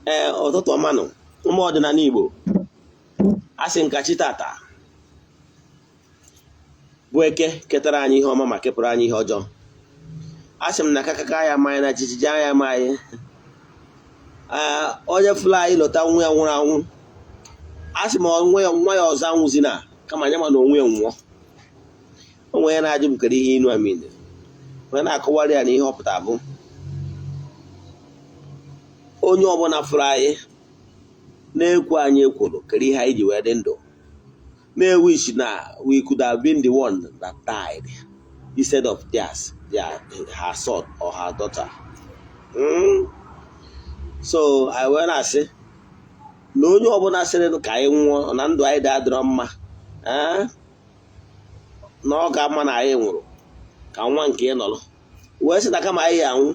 Ee, ụtụtụ ọma nụ, ụmụ ọdịnala Igbo. A sị m ka chi tata bụ Eke ketara anyị ihe ọma ma kepụrụ anyị ihe ọjọọ. A sị m na kakaka ya ama anyị na jijiji anya ama anyị. Ee, onye fụrụ anyị lọta nwa ya nwụrụ anwụ, a sị m nwa ya nwa ya ọzọ anwụzina, kama anya ma na onwe ya nwụọ. O nwere onye na-ajụ m kedu ihe inu a mean, onye na-akọwara ya na ihe ọ pụtara bụ onye ọbụla fụrụ anyị na-ekwo anyị ekworo kedu ihe anyị ji wee dị ndụ, na-ewish na we could have been the one that died instead of theirs, their, her son or her daughter. So anyị wee na-asị na onye ọbụla sịrị ka anyị nwụọ na ndụ anyị dị adịrọ mma, na ọ ga-ama na anyị nwụrụ ka nwa nke ị nọrọ wee sị na kama anyị ya anwụ,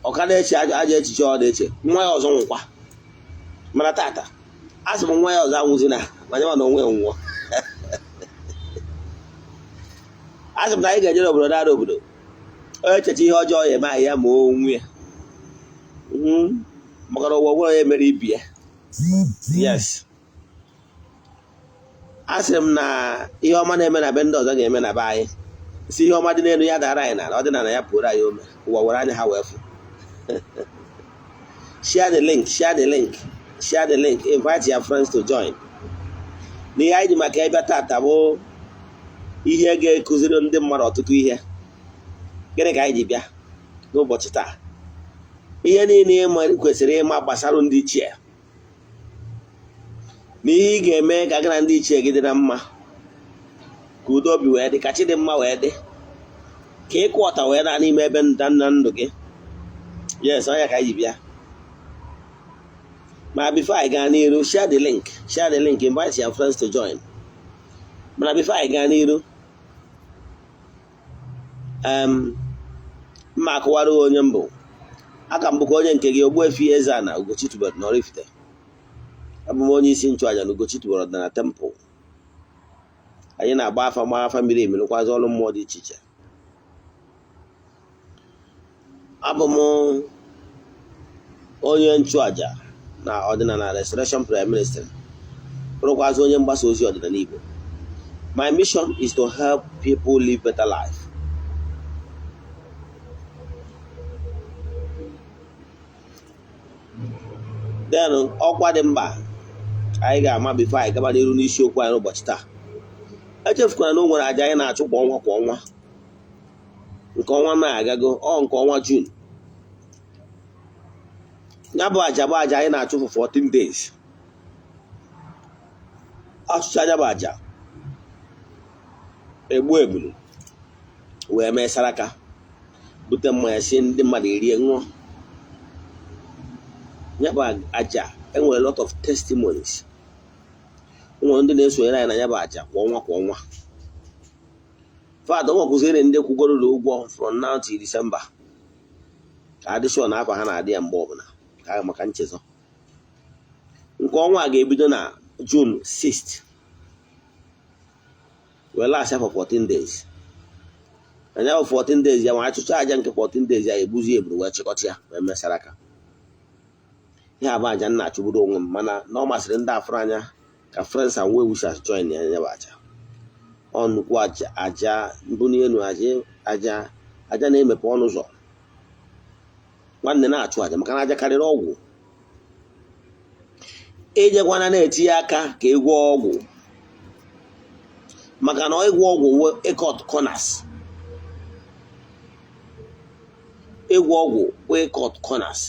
ọ ka na-eche ajọ echiche, ọ na-eche nwa ya ọzọ nwụkwa. Mana tata a sị m nwa ya ọzọ anwụzina, ma nye ma na onwe ya nwụọ. A sị m na anyị ga-ejere obodo dara obodo, onye echeche ihe ọjọọ ya eme anyị ya ma onwe ya, maka na ụwa nwere onye mere ibi ya. Yes, a sị m na ihe ọma na-eme na be ndị ọzọ ga-eme na be anyị. Si ihe ọma dị n'elu ya dara anyị n'ala, ọ dị n'ala ya pụrụ anyị ome, ụwa were anya ha wee fụ. Share the link, share the link, share the link, invite your friends to join. N'ihe anyị ji maka ịbịa tata bụ ihe ga-ekụziri ndị mmadụ ọtụtụ ihe. Gịnị ka anyị ji bịa n'ụbọchị taa? Ihe niile ịma kwesịrị ịma gbasara ndị ichie na ihe ị ga-eme ka gị na ndị ichie gị dị na mma, ka udo obi wee dị, ka chi dị mma wee dị, ka ịkụ ọta wee na n'ime ebe nda na ndụ gị. Yes, ọ ya ka anyị ji bịa. Ma before anyị gaa n'iru, share the link, share the link, invite your friends to join. Mana before anyị gaa n'iru, mma akụwara onye mbụ aka m bụkwa onye nke gị, Ogbuefi Eze-Ana Ugochi tubelu n'Oraifite. Abụ m onye isi nchụaja na Ugochi tubelu ọdịnala temple. Anyị na-agba afa, gba afa miri emi, rụkwazị ọrụ mmụọ dị iche iche. Abụ m onye nchụaja na ọdịnala Restoration Prayer Ministry, bụrụkwazị onye mgbasa ozi ọdịnala Igbo. My mission is to help people live better life. Then ọkwa dị mkpa anyị ga-ama before anyị gaba n'iru n'isiokwu anyị n'ụbọchị taa. Echefukwara na o nwere aja anyị na-achụ kwa ọnwa kwa ọnwa. Nke ọnwa na-agago ọ nke ọnwa June. Ya bụ aja bụ aja anyị na-achụ for 14 days. Achụcha ya bụ aja, egbu ebulu wee mee saraka, bute mmanya si ndị mmadụ erie ṅụọ. Ya bụ aja enwere lot of testimonies. Nwere ndị na-esonyere anyị na ya bụ aja kwa ọnwa kwa ọnwa. Fada ọ kụziri ndị kwugoro ụgwọ from now till December ka adị sure na afọ ha na-adị ya mgbe ọbụla ka maka nchezọ. Nke ọnwa a ga-ebido na June 6th wee last for 14 days. Anya bụ 14 days ya ma achụcha aja nke 14 days ya, egbuzi eburu wee chịkọta ya wee mesara aka. Ihe abụ aja nna achụgburu onwe m, mana na ọ masịrị ndị afụrụ anya ka friends and well wishers join ya. Ya bụ aja ọ nnukwu aja, aja mbuli elu, aja aja aja na-emepe ọnụ ụzọ. Nwanne, na-achụ aja maka na aja karịrị ọgwụ. Ejekwana na-etinye aka ka ịgwọ ọgwụ, maka na ịgwọ ọgwụ ịcut corners. Ịgwọ ọgwụ ịcut corners.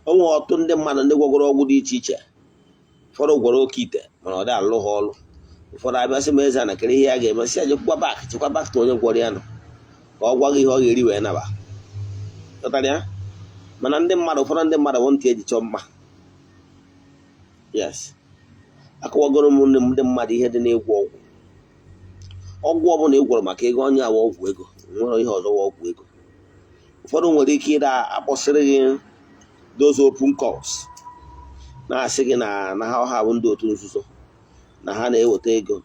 O nwere ọtụtụ ndị mmadụ ndị gwọgoro ọgwụ dị iche iche. Ụfọdụ gwọrọ oke ite, mana ọ dị alụ ha ọlụ. Ụfọdụ abịa sị m, "Eze, na kere ihe ya ga-eme?" Sị ya jekwa back, chekwa back to onye gwọrọ ya nọ, ka ọ gwa gị ihe ọ ga-eri wee naba. Ghọtara ya? Mana ndị mmadụ, ụfọdụ ndị mmadụ bụ ntị eji chọọ mma. Yes, akọwagoro m ndị mmadụ ihe dị n'ịgwọ ọgwụ. Ọgwụ ọbụla ị gwọrọ maka ego, onye awa ọgwụ ego nwere ihe ọzọ wa ọgwụ ego. Ụfọdụ nwere ike ịda akpọsịrị gị those open calls, na-asị gị na ha ọha bụ ndị otu nzuzo na ha na-eweta ego.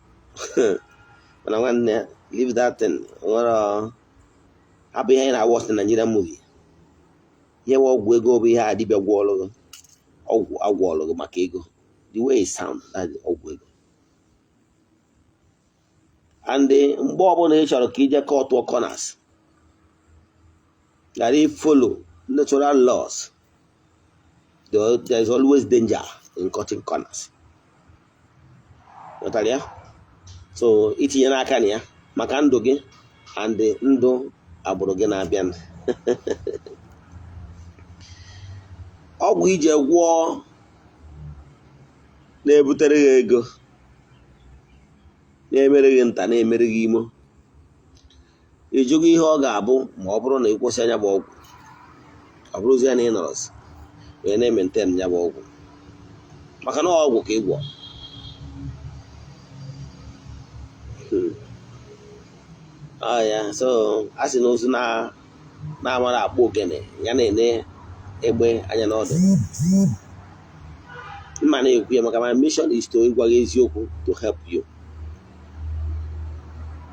Mana nwanne, leave that thing. Nwere hapụ ihe anyị na-watch na Nigerian movie. Ihe bụ ọgwụ ego bụ ihe a dibịa gwọọlụ gị, ọgwụ agwọọlụ gị maka ego. The way it sound, that is ọgwụ ego. And mgbe ọbụla ị chọrọ ka ije cut corners, ghara follow natural laws, there is always danger in cutting corners. Ghọtara ya? So itinye n'aka na ya maka ndụ gị and ndụ agbụrụ gị na-abịa. Ọgwụ ije gwọọ na-ebutere gị ego, na-emere gị nta, na-emere gị imo, ịjụgo ihe ọ ga-abụ ma ọ bụrụ na ị kwụsị anya bụ ọgwụ, ọ bụrụzie na ị nọrọzi wee na-emaintain ya bụ ọgwụ, maka na ọgwụ ka ị gwọ. Ọ ya so a sị na ozu na-amara akpụ ogene ya na-ene egbe anya n'ọdụ. Mma na-ekwu ya maka my mission is to ịgwa gị eziokwu, to help you,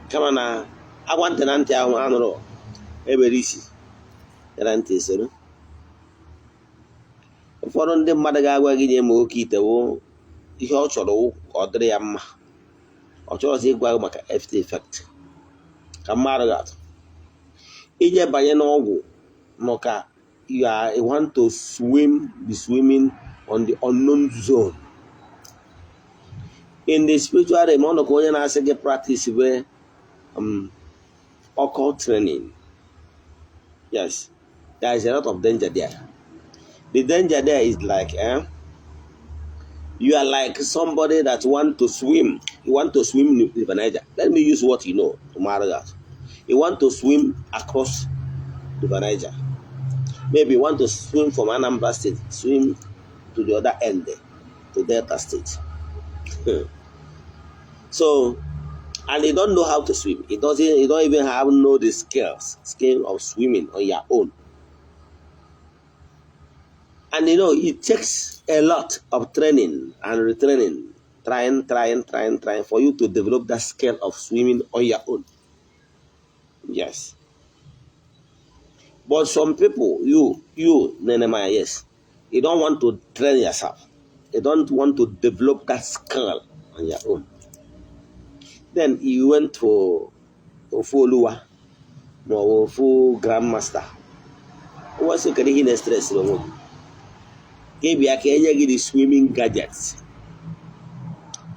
kama na agwa ntị na ntị ahụ anụrụ ebere isi yara ntị esoro. Ụfọdụ ndị mmadụ ga-agwa gị nye ma oke ite wụ ihe ọ chọrọ wụ ka ọ dịrị ya mma. Ọ chọrọzi ịgwa gị maka after effect. Ka mmadụ ga-atụ ije banye n'ọgwụ nọ ka you want to swim, be swimming on the unknown zone in the spiritual realm. Ọ nọ ka onye na-asị gị practice wee occult training. Yes, there is a lot of danger there. The danger there is like, you are like somebody that want to swim. You want to swim in River Niger. Let me use what you know to marry that. You want to swim across River Niger. Maybe you want to swim from Anambra State, swim to the other end, to Delta State. So, and you don't know how to swim. It doesn't. You don't even have know the skill of swimming on your own. And it takes a lot of training and retraining, trying, trying, trying, trying for you to develop that skill of swimming on your own. Yes. But some people, you, Nehemiah, yes, you don't want to train yourself. You don't want to develop that skill on your own. Then you went to ofu Oluwa ma ọ bụ ofu grandmaster. What's kedu ihe na-stress onwe gị? Ka ị bịa ka enye gị the swimming gadgets.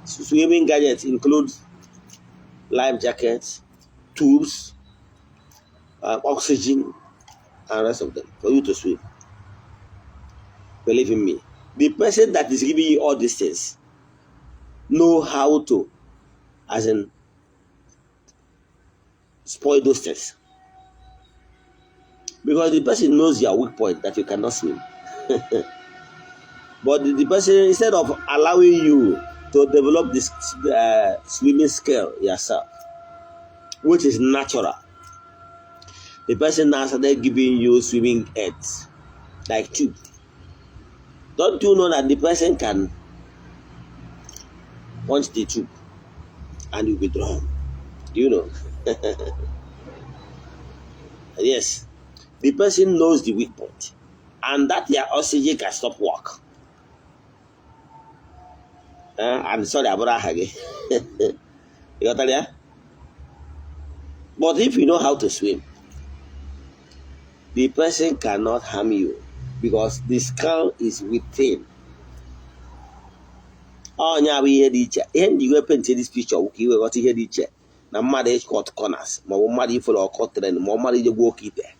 Swimming gadgets include life jackets, tubes, oxygen, and rest of them for you to swim. Believe in me, the person that is giving you all these things know how to, as in, spoil those things. Because the person knows your weak point, that you cannot swim. But the person, instead of allowing you to develop this swimming skill yourself, which is natural, the person now started giving you swimming aids, like tube. Don't you know that the person can punch the tube and you'll be drowned? Do you know? Yes. The person knows the weak point, and that their oxygen can stop work. I'm sorry about aha gị. You got that? But if you know how to swim, the person cannot harm you because the skill is within. Ọnya bụ ihe dị iche. Ihe ndị iwe paint this picture bụ ka iwe ghọta ihe dị iche na mmadụ cut corners, maọbụ mmadụ ifollow occult trend, ma ọ mmadụ ije gwa oke ite,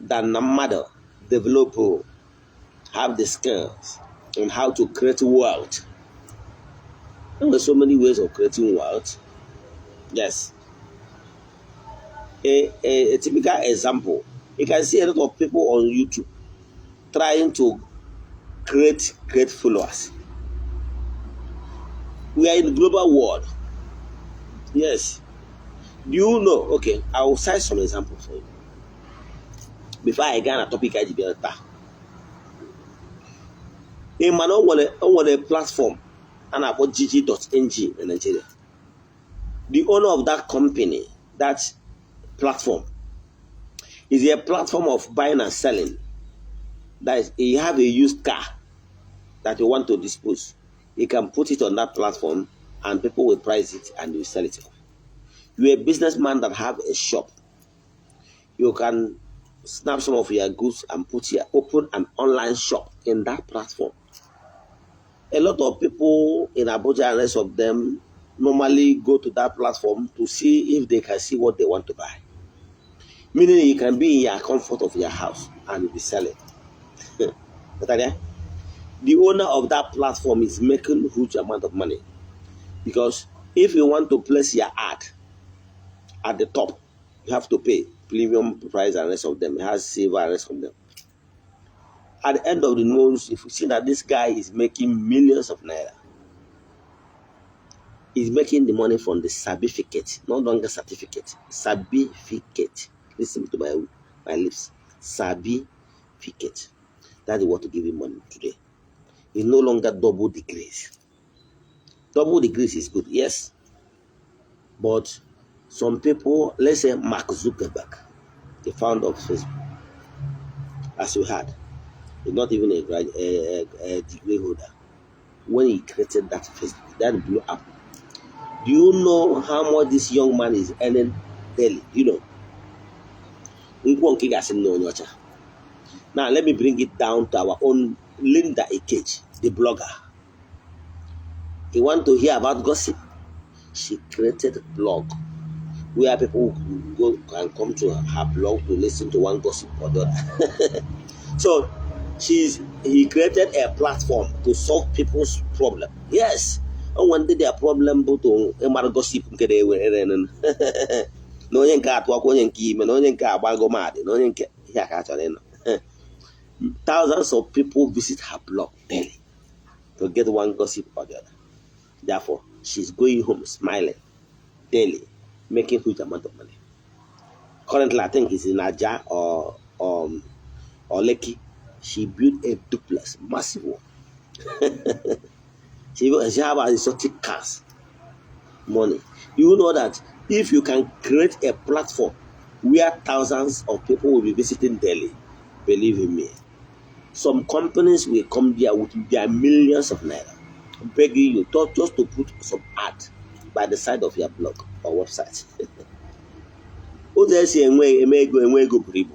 than na mmadụ develop, have the skills on how to create wealth. There are so many ways of creating wealth. Yes. A typical example, you can see a lot of people on YouTube trying to create great followers. We are in the global world. Yes. Do you know? Okay, I will cite some examples for you before I get on a topic I ji bịa taa. Ị ma na o nwere platform a na-akpọ Jiji.ng na Nigeria? The owner of that company, that platform, is a platform of buying and selling. That is, you have a used car that you want to dispose. You can put it on that platform and people will price it and you sell it off. You're a businessman that have a shop. You can snap some of your goods and put your open an online shop in that platform. A lot of people in Abuja and rest of them normally go to that platform to see if they can see what they want to buy. Meaning you can be in your comfort of your house and be selling. But the owner of that platform is making huge amount of money, because if you want to place your ad at the top, you have to pay premium price and rest of them. It has silver and rest of them. At the end of the month, if you see that this guy is making millions of naira, he's making the money from the certificate, no longer certificate, certificate. Listen to my lips. Certificate. That is what to give him money today. It's no longer double degrees. Double degrees is good, yes. But some people, let's say Mark Zuckerberg, the founder of Facebook, as you heard, he's not even a degree holder. When he created that Facebook, that blew up. Do you know how much this young man is earning daily? Do you know? Nkwọ nke ga-asị m na onye ọcha. Now let me bring it down to our own Linda Ikeji, the blogger. You want to hear about gossip? She created a blog where people could go and come to her blog to listen to one gossip or the other. So she's he created a platform to solve people's problem. Yes. O nwere ndị their problem bụ to ịmara gossip nke na-ewere na onye nke atụakwa onye nke ime na onye nke agbago madị na onye nke ihe a ka a chọrọ ịnọ. Thousands of people visit her blog daily to get one gossip or the other. Therefore, she's going home smiling daily, making huge amount of money. Currently, I think it's in Ajah or Lekki. She built a duplex, massive one. She have exotic cars, money. You know that if you can create a platform where thousands of people will be visiting daily, believe in me, some companies will come there with their millions of naira, begging you to, just to put some ad by the side of your blog or website. Ụzọ esi enwe eme ego enwe ego buru ibu.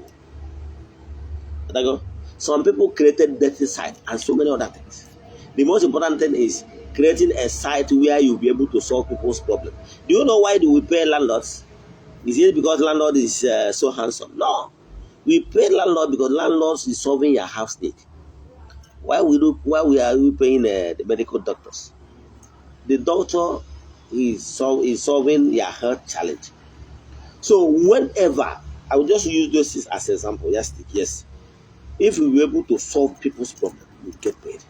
Some people created dirty site and so many other things. The most important thing is creating a site where you'll be able to solve people's problem. Do you know why do we pay landlords? Is it because landlord is so handsome? No. We pay landlord because landlords is solving your house need. Why we are we paying the medical doctors? The doctor is solving your health challenge. So whenever I will just use those things as example. Yes. If we were able to solve people's problem, we get paid.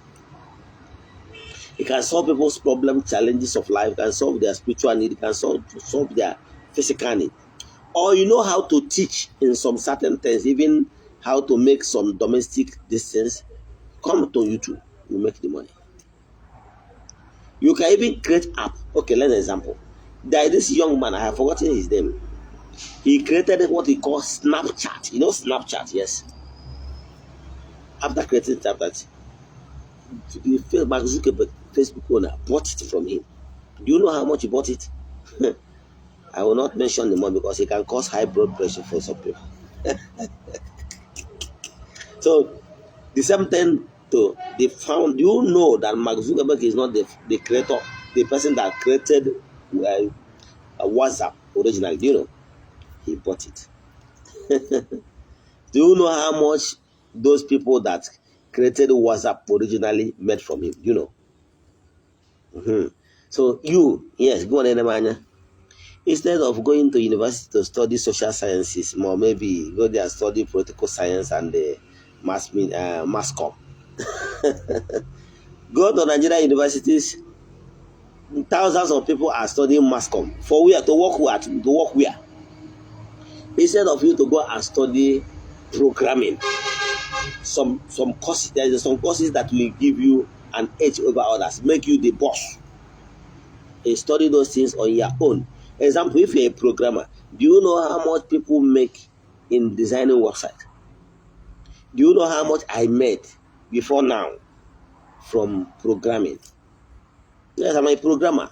You can solve people's problem, challenges of life, you can solve their spiritual need, you can solve their physical need. Or you know how to teach in some certain things, even how to make some domestic distance. Come to YouTube, you make the money. You can even create app. Okay, let's example. There is this young man, I have forgotten his name. He created what he calls Snapchat. You know Snapchat, yes. After creating Snapchat, the Mark Zuckerberg, Facebook owner, bought it from him. Do you know how much he bought it? I will not mention the money because it can cause high blood pressure for some people. So the same thing to the found. You know that Mark Zuckerberg is not the creator, the person that created WhatsApp originally. Do you know? He bought it. Do you know how much those people that created WhatsApp originally made from him? Do you know? So you, yes, go on, Enemanya. Instead of going to university to study social sciences, or maybe go there and study political science and the mass com. Go to Nigeria universities. Thousands of people are studying mass com. For where? To work where? To work where? Instead of you to go and study programming, some courses, there is some courses that will give you an edge over others, make you the boss. And study those things on your own. Example, if you're a programmer, do you know how much people make in designing website? Do you know how much I made before now from programming? Yes, I'm a programmer.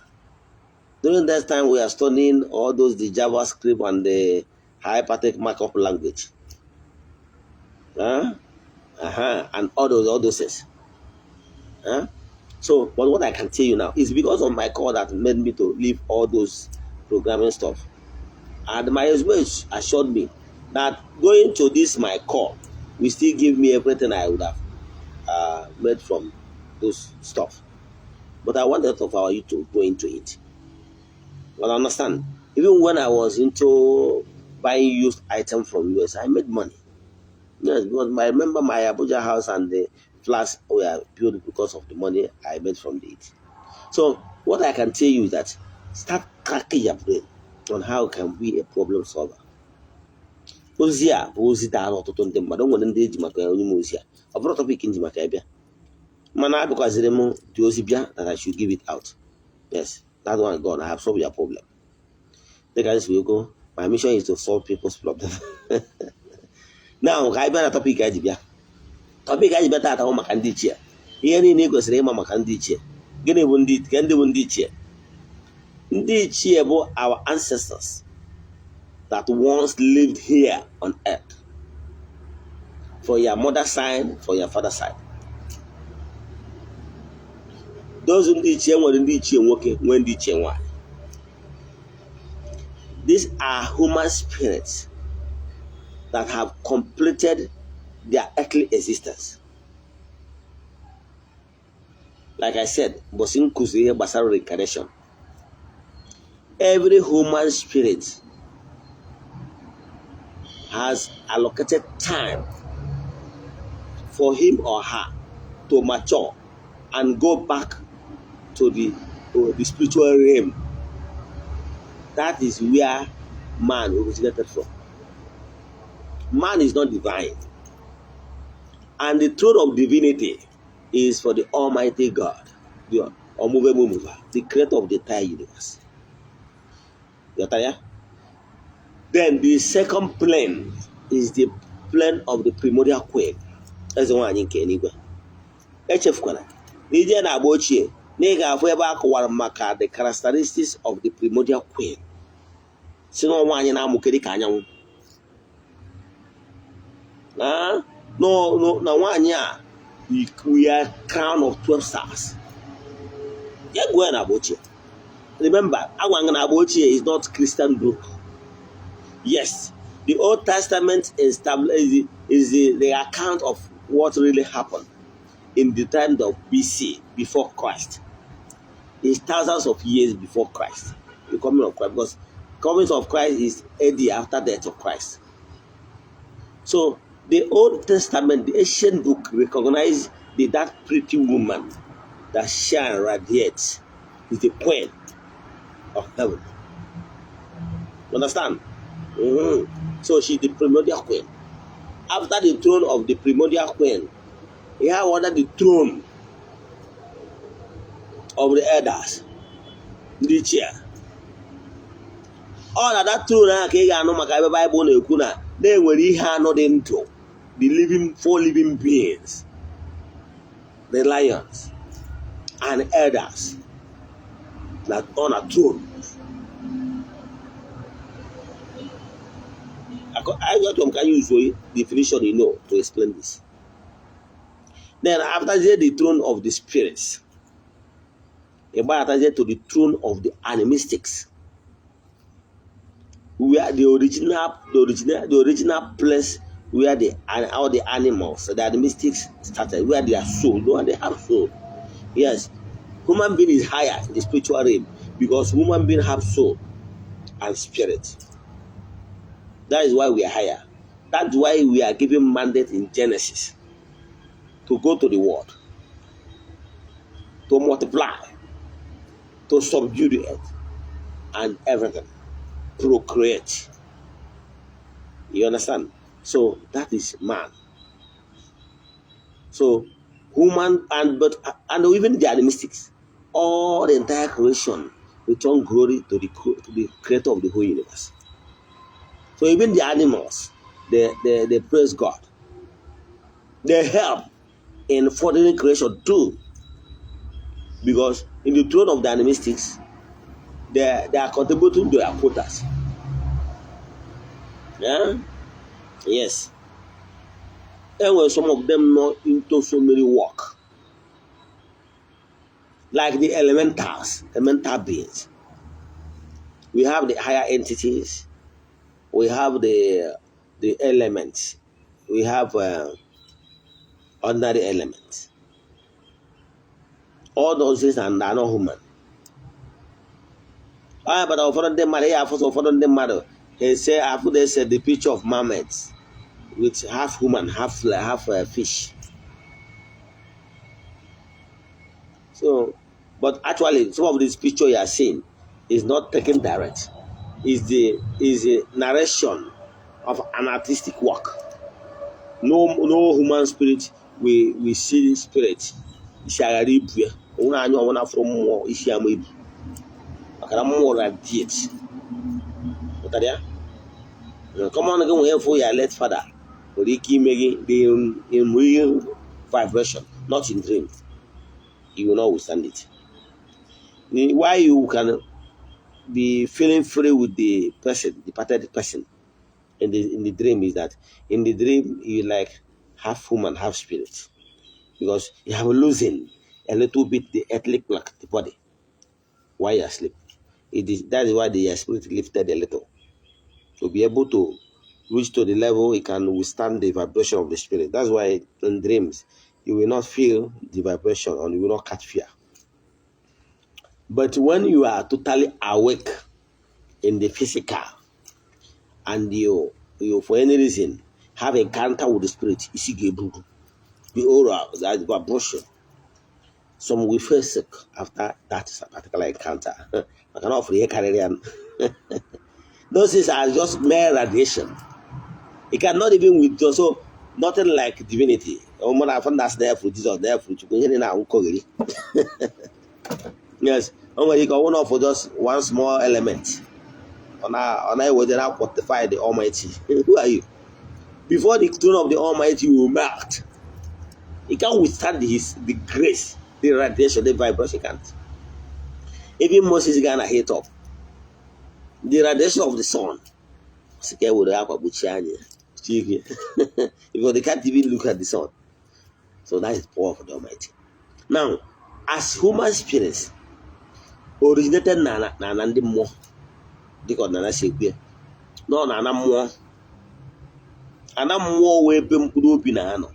During that time, we are studying all those, the JavaScript and the hypertext markup language. Huh? And all those things. Huh? So, but what I can tell you now is because of my call that made me to leave all those programming stuff. And my husband assured me that going to this my call will still give me everything I would have made from those stuff. But I wanted of our youth to go into it. But understand, even when I was into buying used item from US, I made money. Yes, because I remember my Abuja house and the flats were built because of the money I made from it. So what I can tell you is that start cracking your brain on how can be a problem solver. Ozi a bụ ozi dara ọtụtụ ndị mmadụ. O nwere ndị eji maka onye m ozi a, ọ bụrụ topic nji maka ya bịa, mana abịakwaziri m dị ozi bịa that I should give it out. Yes, that one gone. I have solved your problem. Dịka anyị si wee go, my mission is to solve people's problem. Now, ka anyị bịa na topic anyị ji bịa. Topic anyị ji bịa taata bụ maka ndị ichie, ihe niile ị kwesịrị ịma maka ndị ichie. Gịnị bụ ndị ke ndị bụ ndị ichie? Ndị ichie bụ our ancestors that once lived here on earth, for your mother side, for your father side. Those ndị ichie nwere ndị ichie nwoke, nwee ndị ichie nwanyị. These are human spirits that have completed their earthly existence. Like I said, mbọsị m kụziri ihe gbasara reincarnation, every human spirit has allocated time for him or her to mature and go back to the spiritual realm. That is where man originated from. Man is not divine. And the throne of divinity is for the Almighty God, the unmovable mover, the creator of the entire universe. You ya? Then the second plane is the plane of the primordial queen. Eze nwaanyị nke eluigwe. Echefukwala na ije na agba ochie na ị ga-afụ ebe a kọwara maka the characteristics of the primordial queen. Si na nwaanyị na-amụke dịka anyanwụ. Na no, na nwaanyị a wear crown of 12 stars. Ya gụọ ya na agba ochie. Remember, agwa na agba ochie is not Christian book. Yes, the Old Testament is the account of what really happened in the time of BC, before Christ. It's thousands of years before Christ, the coming of Christ, because coming of Christ is AD, after death of Christ. So the Old Testament, the ancient book, recognize that pretty woman that shine radiates is the queen of heaven. You understand? Mhm. So she's the primordial queen. After the throne of the primordial queen, you have under the throne of the elders, ndị ichie. Ọ na that throne ahụ ka ị ga-anụ maka ebe Baịbụl na-ekwu na na-enwere ihe anọ dị ndụ, the living four living beings, the lions and elders that on a throne. I got to can use definition to explain this. Then after the throne of the spirits, ịgbatazie to the throne of the animistics, where the original place where the all the animals, the animistics started, where their soul, no, they have soul. Yes, human being is higher in the spiritual realm because human being have soul and spirit. That is why we are higher. That's why we are given mandate in Genesis to go to the world, to multiply, to subdue the earth and everything, procreate. You understand? So that is man. So human and but and even the animistics, all the entire creation return glory to the creator of the whole universe. So even the animals, they praise God. They help in furthering creation too, because in the throne of the animistics, they are contributing to their quotas. Yeah? Yes. And when some of them not into so many work, like the elementals, elemental beings. We have the higher entities, we have the elements, we have ordinary elements. All those things are not human. Ah, but ụfọdụ ndị mmadụ ya afụsọ, ụfọdụ ndị mmadụ ha ese afụ, they say the picture of mermaids with half human, half fish. So, but actually, some of this picture you are seeing is not taken direct. Is a narration of an artistic work. No human spirit we see spirit. Isi aghara ibu ya onwere anya ọbụla fụrụ mmụọ isi ama ibu maka na mmụọ radiate pụtara ya. Common gị nwee fụ ya late father nwere ike ime gị the in real vibration, not in dream. You will not withstand it. Why you can be feeling free with the person, departed person, in the dream is that in the dream you like half human, half spirit, because you have losing a little bit the earthly clock, the body, while you are asleep. It is that is why the spirit lifted a little to be able to reach to the level it can withstand the vibration of the spirit. That's why in dreams you will not feel the vibration or you will not catch fear. But when you are totally awake in the physical and you for any reason have encounter with the spirit, isi ga-ebu the aura, that vibration. Some will feel sick after that particular encounter. Maka na ọ fụrụ ihe karịrị ya. Those things are just mere radiation. It cannot even withdraw. So nothing like divinity. Ụmụ na-afọ ndị asị na ya fụrụ Jizọs, na ya fụrụ Chukwu, ihe niile na-anwụkọghịrị. Yes, o nwere ike ọ bụrụ na ọ fụ just one small element. Ọ na-eweta na quantify the Almighty. Who are you? Before the throne of the Almighty will melt. He can't withstand the grace, the radiation, the vibration. He can't. Even Moses gonna hit up. The radiation of the sun. Sị ka e were akwa kpuchie anya kpuchie ihu, because they can't even look at the sun. So that is the power of the Almighty. Now, as human spirits originated na ndị mmụọ, dịka ọdịnala si ekwu ya, nọ na ana mmụọ, ana mmụọ wee ebe mkpụrụ obi na-anọ.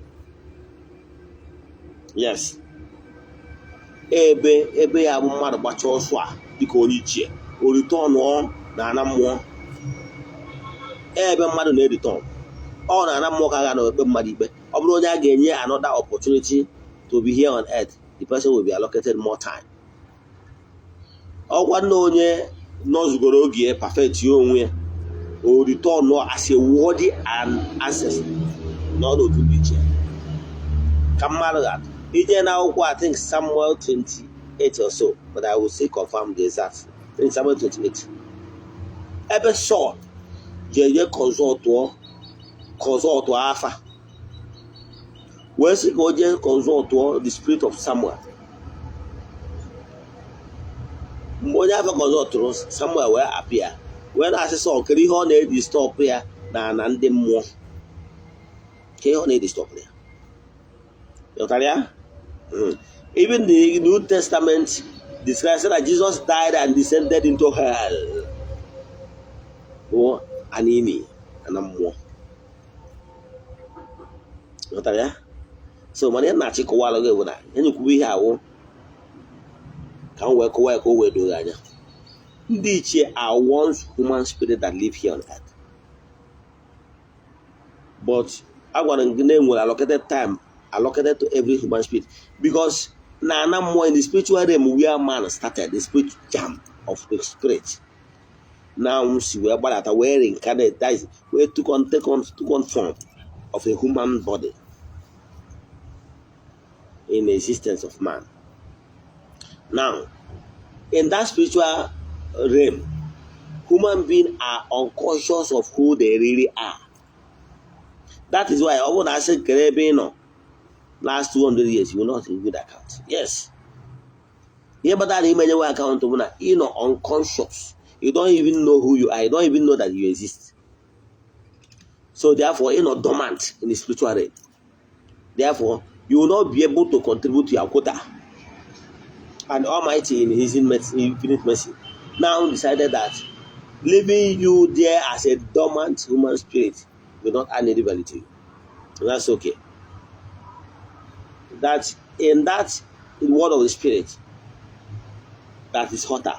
Yes, ebe ya bụ mmadụ gbachaa ọsọ a dịka onye ichie, o returnụọ na ana mmụọ. Ebe mmadụ na-ereturn ọ na ana mmụọ ka a ga na ekpe mmadụ ikpe. Ọ bụrụ onye a ga-enye another opportunity to be here on earth, the person will be allocated more time. Ọkwa nna onye nọzugoro oge ya perfect ya onwe ya, o return as a worthy and ancestor n'ọnọdụ ndị iche ka mmadụ ga-atụ ije na akwụkwọ. I think Samuel 28 or so, but I will still confirm the exact. In Samuel 28, ebe Saul jeje consultụọ afa wee sị ka o jee consultụọ the spirit of Samuel. Mgbe onye afa consultụrụ Samuel wee apịa wee na-asị Saul kedu ihe ọ na-edisturb ya na ana ndị mmụọ, ka ihe ọ na-edisturb ya. Ghọtara ya? Even the New Testament describes that Jesus died and descended into hell. Bụ anini ana mmụọ. Ghọtara ya? So mana ihe na-achịkọwalụ gị bụ na enyekwubu ihe awụ ka m wee kọwa ya ka o wee doo gị anya. Ndị ichie are once human spirit that live here on earth. But agwara m gị na enwere allocated time allocated to every human spirit, because na ana mmụọ, in the spiritual realm where man started, the spirit jam of the spirit now si wee gbadata wee reincarnate, that is, wee took on form of a human body in the existence of man. Now, in that spiritual realm, human beings are unconscious of who they really are. That is why ọ bụrụ na asị kere ebe ị nọ Last 200 years, you will not give account. Yes, ihe kpatara na imenyewe account bụ na ị nọ unconscious. You don't even know who you are. You don't even know that you exist. So therefore, ị nọ dormant in the spiritual realm. Therefore, you will not be able to contribute to your quota. And Almighty, in His infinite mercy, now decided that leaving you there as a dormant human spirit will not add any value to you. And that's okay. That in that world of the spirit that is hotter,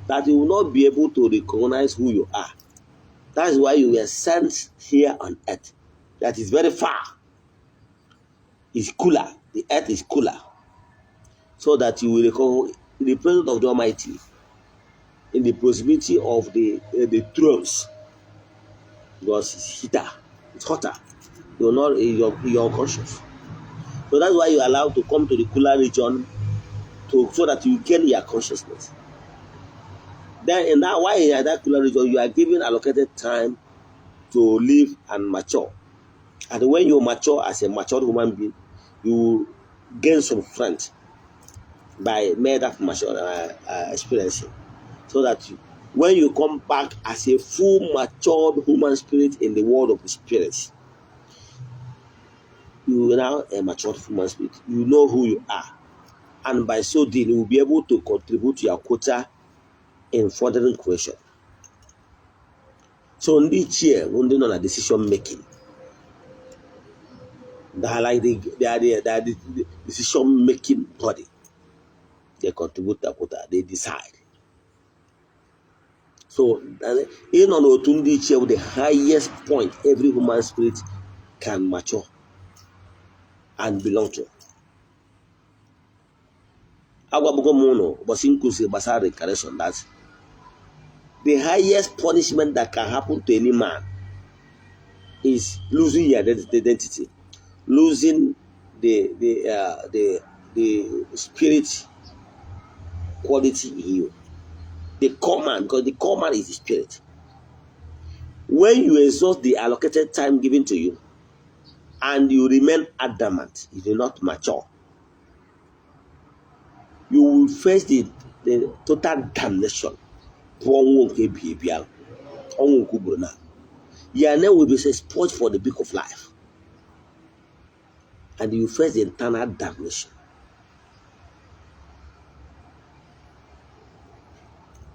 that you will not be able to recognize who you are. That is why you were sent here on earth. That is very far. It's cooler. The earth is cooler. So that you will recover in the presence of the Almighty, in the proximity of the thrones, because it's heater, it's hotter. You're not you're unconscious. So that's why you're allowed to come to the cooler region to so that you gain your consciousness. Then in that, while in that cooler region, you are given allocated time to live and mature. And when you mature as a matured human being, you gain some strength by mere that mature experiencing. So that you, when you come back as a full matured human spirit in the world of the spirits, you are now a matured human spirit. You know who you are. And by so doing, you will be able to contribute to your quota in furthering creation. So ndị ichie bụ ndị nọ na decision making. They are like the decision making body. They contribute their quota. They decide. So ịnọ n'otu ndị ichie bụ the highest point every human spirit can mature and belong to. Agwabugo m ụnụ ụbọchị nkụzi gbasara reincarnation that the highest punishment that can happen to any man is losing your identity, losing the spirit quality in you, the core man, because the core man is the spirit. When you exhaust the allocated time given to you and you remain adamant, you do not mature, you will face the total damnation, bụ ọnwụ nke ebighị ebi ahụ, ọnwụ nke ugboro na your name will be expunged for the book of life and you face the eternal damnation.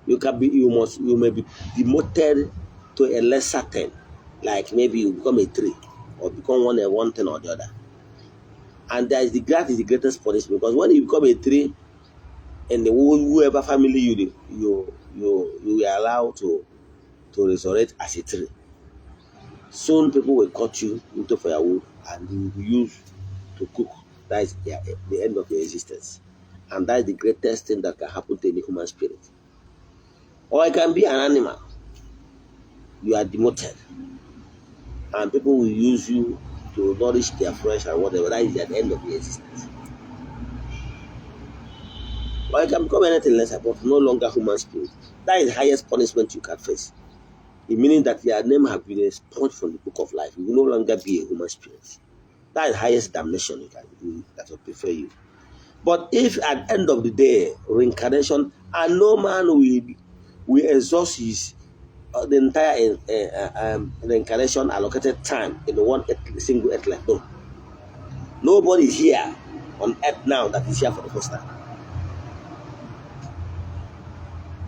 You can be you must you may be demoted to a lesser thing, like maybe you become a tree or become one thing or the other. And there is the that is the greatest punishment, because when you become a tree in the whoever family you are allowed to resurrect as a tree, soon people will cut you into firewood and you will be used to cook. That is the end of your existence. And that is the greatest thing that can happen to any human spirit. Or it can be an animal. You are demoted and people will use you to nourish their flesh and whatever. That is the end of your existence. Or it can become anything less, but no longer human spirit. That is the highest punishment you can face. It meaning that your name has been expunged from the book of life. You will no longer be a human spirit. That is the highest damnation you can do that will prefer you. But if at the end of the day, reincarnation, and no man will exhaust his the entire reincarnation allocated time in one single earth life. No. Nobody is here on earth now that is here for the first time.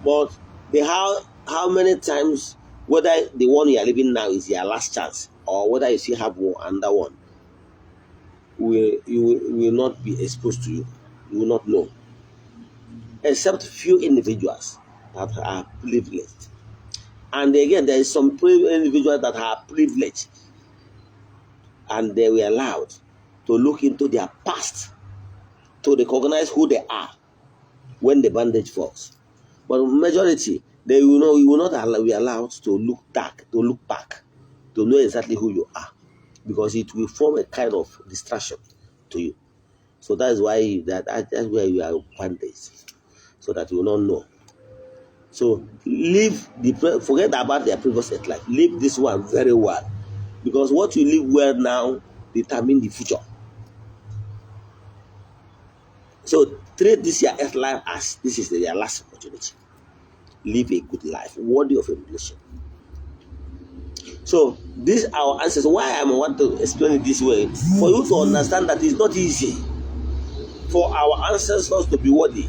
But the how many times, whether the one you are living now is your last chance or whether you still have one another one, will not be exposed to you. You will not know. Except few individuals that are privileged. And again, there is some individuals that are privileged and they were allowed to look into their past to recognize who they are when the bandage falls. But majority, they will know you will not allow, be allowed to look back, to know exactly who you are, because it will form a kind of distraction to you. So that is why that's where you are bandaged, so that you will not know. So leave the forget about their previous life. Live this one very well, because what you live well now determine the future. So treat this your earth life as this is your last opportunity. Live a good life worthy of emulation. So this our ancestors. Why I want to explain it this way, for you to understand that it's not easy for our ancestors to be worthy.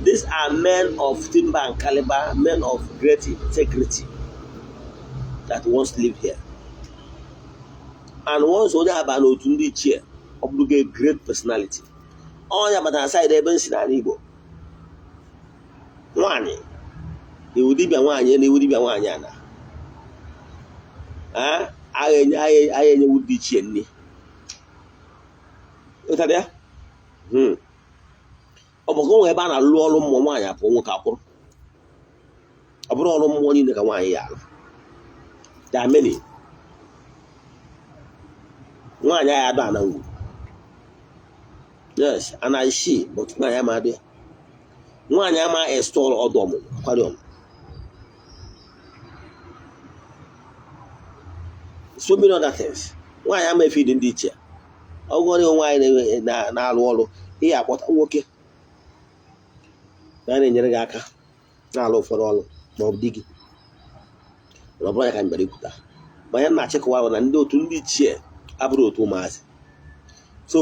These are men of timber and caliber, men of great integrity that once lived here. And once onye aba n'otu ndị ichie, ọ bụrụ a great personality. Onye batara side ebe nsi n'ala Igbo. Nwaanyị, iwu dibịa nwaanyị na iwu dibịa nwaanyị ana. Agha enyewu ndị ichie nni. Ịghọtara ya? Ọ bụ ka o nwee ebe a na-alụ ọrụ mmụọ, nwaanyị apụọ, nwoke akwụrụ. Ọ bụrụ ọrụ mmụọ niile ka nwaanyị ya alụ. There are many. Nwaanyị agha adọ ana ngwu. Yes, ana ishi, but nwaanyị ama adị ya. Nwaanyị ama install ọdụ ọmụmụ, aquarium. So many other things. Nwaanyị ama efidi ndị iche. Ọ bụrụ nwaanyị na-arụ ọrụ, ihe akpọta nwoke na na-enyere gị aka na-alụ ụfọdụ ọrụ ma ọ bụ di gị. Mana ọ bụrụ ya ka m bịara ikwuta. Ma ya na-achịkọwa bụ na ndị otu ndị ichie abụrụ otu ụmụazị. So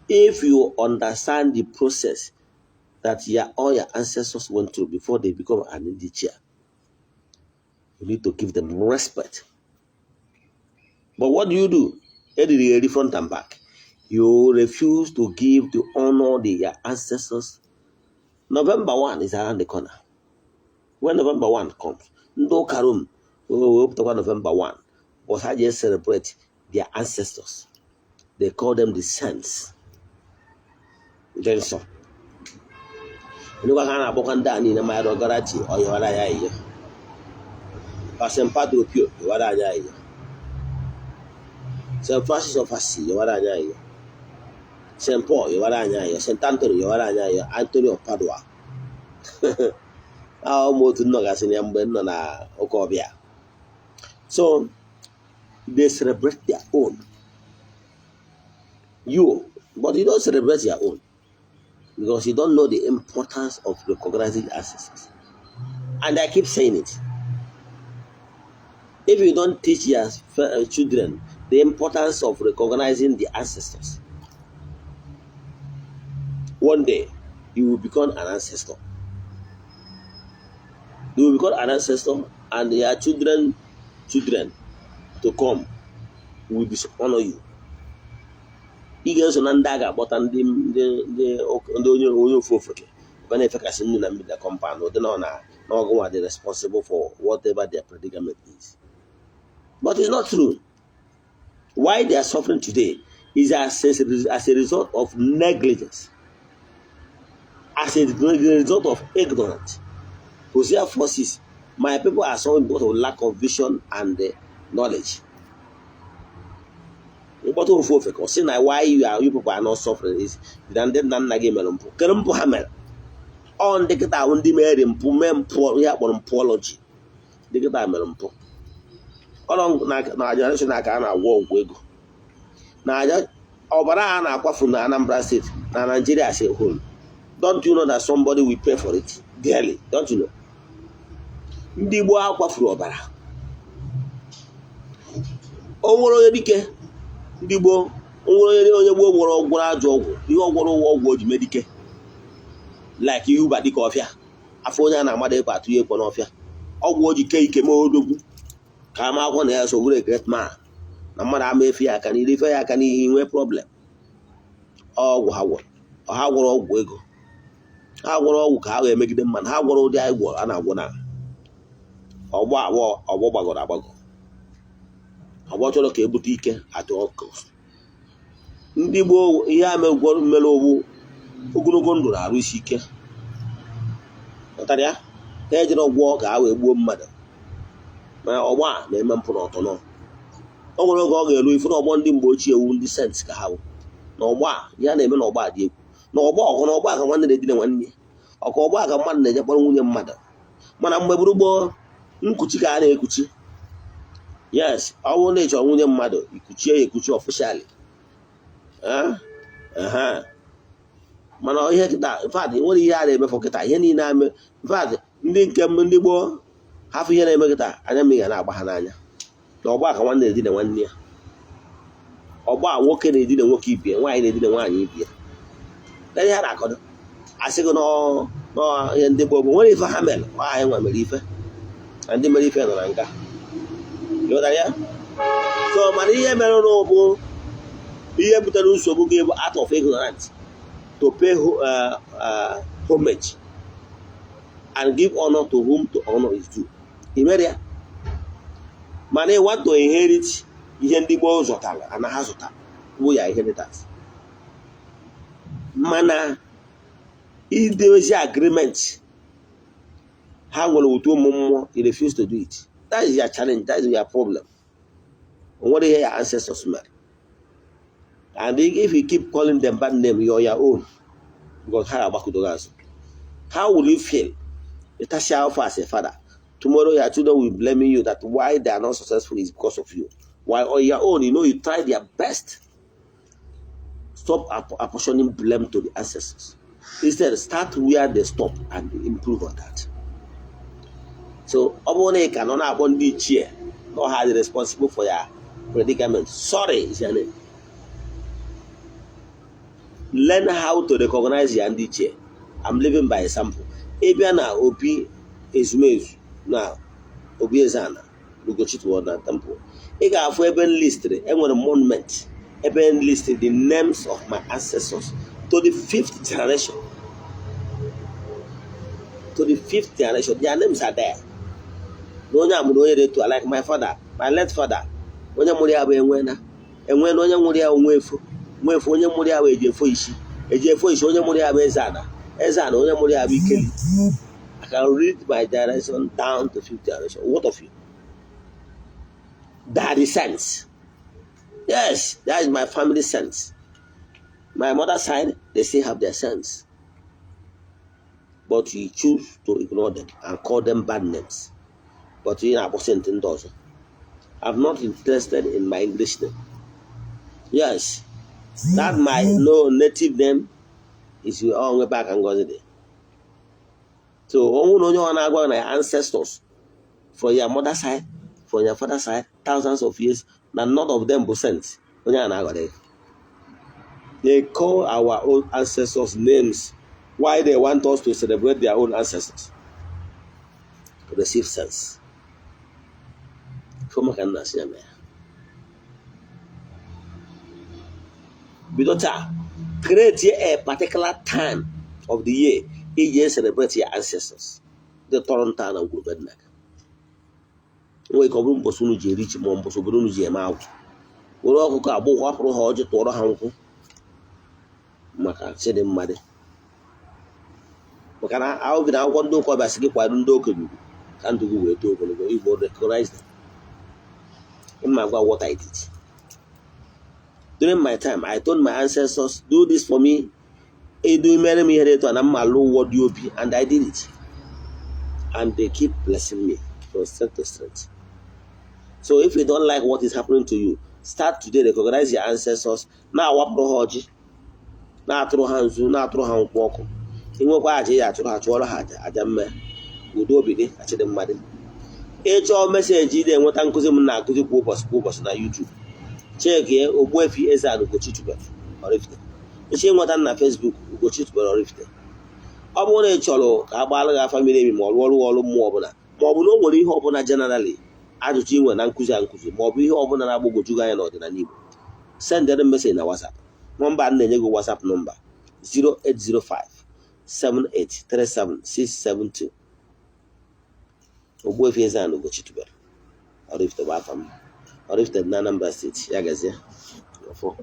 if you understand the process that all your ancestors went through before they become an ichie, you need to give them respect. But what do you do? Eriri eri front and back. You refuse to give the honor to your ancestors. November 1 is around the corner. When November 1 comes, ndị ụka Rome wepụtakwa November 1, but ha ji celebrate their ancestors. They call them the saints. Ndị nsọ. Ndị ha na-akpọkwa ndị a niile Milo Garati ọyọwara ya ihe. St. Padre Pio yọwara anya ihe. St. Francis of Assisi yọwara anya ihe. St. Paul yọwara anya ihe. St. Anthony yọwara anya ihe. Anthony of Padua. Ahụ ụmụ otu nnọgasị ya mgbe m nọ na ụka ọbịa. So they celebrate their own. You, but you don't celebrate your own because you don't know the importance of recognizing ancestors. And I keep saying it. If you don't teach your children the importance of recognizing the ancestors, one day you will become an ancestor. You will become an ancestor, and your children, children to come will dishonor you. Ị ga-eso na ndị a ga-akpọta ndị ndị ndị ndị onye onye ofu ofeke ebe na-efekasị nnu na mmiri na compound ụdị na ọ na na ọgụnwa dị responsible for whatever their predicament is. But it's not true. Why they are suffering today is as a result of negligence, as a result of ignorance. Hosea 4:6, my people are suffering because of lack of vision and knowledge. Mkpọta ofu ofe ka ọ sị na why you people are not suffering is na ndị nna nna gị mere mpụ. Kedu mpụ ha mere? Ọ ndị kịta ahụ ndị mere mpụ, mee mpụ, ihe akpọrọ mpụọlọji. Ndị kịta mere mpụ. Ọ na generation aka a na-agwọ ọgwụ ego na aja ọbara a na-akwafu na Anambra State na Nigeria as a whole. Don't you know that somebody will pay for it dearly? Don't you know? Ndị gboo akwafuru ọbara, o nwere onye dike. Ndị gboo, o nwere onye onye gboo gwọrọ gwọrọ ajọ ọgwụ, ihe ọ gwọrọ ụwa ọgwụ o ji mee dike, like ihe ụba dịka ọfịa afọ onye a na-amada ekwe atụ ya ekwe n'ọfịa, ọgwụ o ji kee ike mee odogwu ka ama akwụkwọ na ya so bụrụ a great man, na mmadụ ama efe ya aka n'ihu, ife ya aka n'ihu nwee problem. Ọgwụ ha gwọrọ, ha gwọrọ ọgwụ ego, ha gwọrọ ọgwụ ka ha wee megide mmadụ. Ha gwọrọ ụdị anyị gwọrọ a na-agwọ na ọgbọ agbọ ọgbọ gbagọrọ agbagọ, ọgbọ chọrọ ka ebute ike at all cost. Ndị gboo, ihe a megwọrọ mere owu ogologo ndụ na-arụ isi ike. Ghọtara ya? Ha ejere ọgwọ ka ha wee gbuo mmadụ, mana ọgbọ a na-eme mpụ na ọtọ nọ. O nwere oge ọ ga-eru ifu na ọgbọ ndị mgbe ochie ewu ndị saints ka ha bụ na ọgbọ a. Ya na-eme na ọgbọ a dị egwu, na ọgbọ ọgụ, na ọgbọ a ka nwanne na-edina nwanne ya, ọka ọgbọ a ka mmadụ na-eje kpọrọ nwunye mmadụ. Mana mgbe bụrụ gboo, nkuchi ka a na-ekuchi. Yes, ọ bụrụ na ị chọrọ nwunye mmadụ, ikuchie ya ekuchi officially. Mana ihe kịta, in fact, nwere ihe a na-emefọ kịta, ihe niile ame. In fact, ndị nke ndị gboo hafụ ihe na-eme kịta, anya mmiri ga na-agba ha n'anya na ọgba ka nwanne na-edina nwanne ya, ọgba nwoke na-edina nwoke ibie, nwaanyị na-edina nwaanyị ibie. Kedu ihe ha na-akọdo? Asị gị nọọ ihe ndị gboo bụ nwere ife ha mere. Ọ anyị nwa mere ife na ndị mere ife nọ na nga. Ịghọtara ya? So mana ihe mere bụ ihe butere nsogbu gị bụ out of ignorance to pay homage and give honor to whom to honor is due. I mere ya, mana ị want to inherit ihe ndị gboo zụtara ana ha zụtara bụ ya inheritance. Mana idewezi agreement ha nwere otu ụmụ mmụọ, you refuse to do it. That is your challenge, that is your problem. O nwere ihe your ancestors mere, and if you keep calling them bad name, you're your own, because ha agbakụdo gị azụ. How will you feel? Ịtasị afọ as a father, tomorrow your children will blame you that why they are not successful is because of you, while on your own you know you tried their best. Stop apportioning blame to the ancestors. Instead, start where they stop and improve on that. So ọ bụrụ na ị ka nọ na-akpọ ndị ichie na ọha dị responsible for your predicament, sorry is your name. Learn how to recognize ya ndị ichie. I'm living by example. Ị bịa na obi ezumezu na obi Eze-Ana Ugochi na temple, ị ga-afụ ebe m listịrị, enwere monument ebe m listed the names of my ancestors to the fifth generation. To the fifth generation, their names are there. Na onye a mụrụ onye dị etu a, like my father, my late father, onye mụrụ ya bụ Enwena. Enwena, onye mụrụ ya bụ Nwefo. Nwefo, onye mụrụ ya bụ Ejefo Ishi. Ejefo Ishi, onye mụrụ ya bụ Eze-Ana. Eze-Ana, onye mụrụ ya bụ Ikeli. I can read my generation down to fifth generation. What of you? That is sense. Yes, that is my family sense. My mother's side, they still have their sense, but you choose to ignore them and call them bad names. But you na-akpọsị ntị ndị ọzọ. I'm not interested in my English name. Yes, that my no native name is all ebe aka ngozi dị. So ọnwụ na onye ọ na-agwa na your ancestors from your mother side, from your father side, thousands of years, na none of them bụ saints, onye a na-aghọrọ ya. They call our own ancestors names. Why they want us to celebrate their own ancestors? Receive sense. Fụ maka nna si ya mee. Bido taa, create a particular time of the year iji celebrate your ancestors ndị tọrọ nta na ngwurube nna gị. Nwere ka ọ bụrụ mbọsị unu ji eri ji, ma mbọsị obodo unu ji eme agwụ, were ọkụkọ agbụ, hapụrụ ha ọjị, tụọrọ ha nkwụ maka chidimma dị, maka na ahụ na akwụkwọ ndị ụka ọbịa sị gị kwado ndị okenye ugwu ka ndụ gị wee too ogologo. Igbo, recognize them. Mma gwa what I did during my time, I told my ancestors, "Do this for me." Edu mere m ihe dị etu a na mma alụ ụwọ dị obi, and I did it, and they keep blessing me from strength to strength. So if you don't like what is happening to you, start today, recognize your ancestors, na-awapụrụ ha ọjị, na-atụrụ ha nzu, na-atụrụ ha nkwụ ọkụ. Inwekwa aja ya achụrụ ha, chụọrọ ha aja, aja mme udo obi dị achịdị mmadụ. Ịchọọ message ị na-enweta nkụzi m na-akụzi kwa ụbọchị kwa ụbọchị na YouTube, chekie Ogbuefi Eze-Ana Ugochi tubelu Oraifite. Ịchọ ịnweta m na Facebook, Ugochi tubelu Oraifite. Ọ bụrụ na ị chọrọ ka a gbaara gị afa miri emi, ma ọ rụọ ọrụ ọrụ mmụọ ọbụla, ma ọ bụ na o nwere ihe ọbụla generally ajụjụ ị nwere na nkụzi a nkụzi, ma ọ bụ ihe ọbụla na-agbagwoju gị anya n'ọdịnala Igbo, sendere m message na WhatsApp. Nọmba m na-enye gị, WhatsApp nọmba 0805 7837672. Ogbuefi Eze-Ana Ugochi tubelu Oraifite bụ afa m. Oraifite dị na Anambra Steeti. Ya gazie. Ọfọ.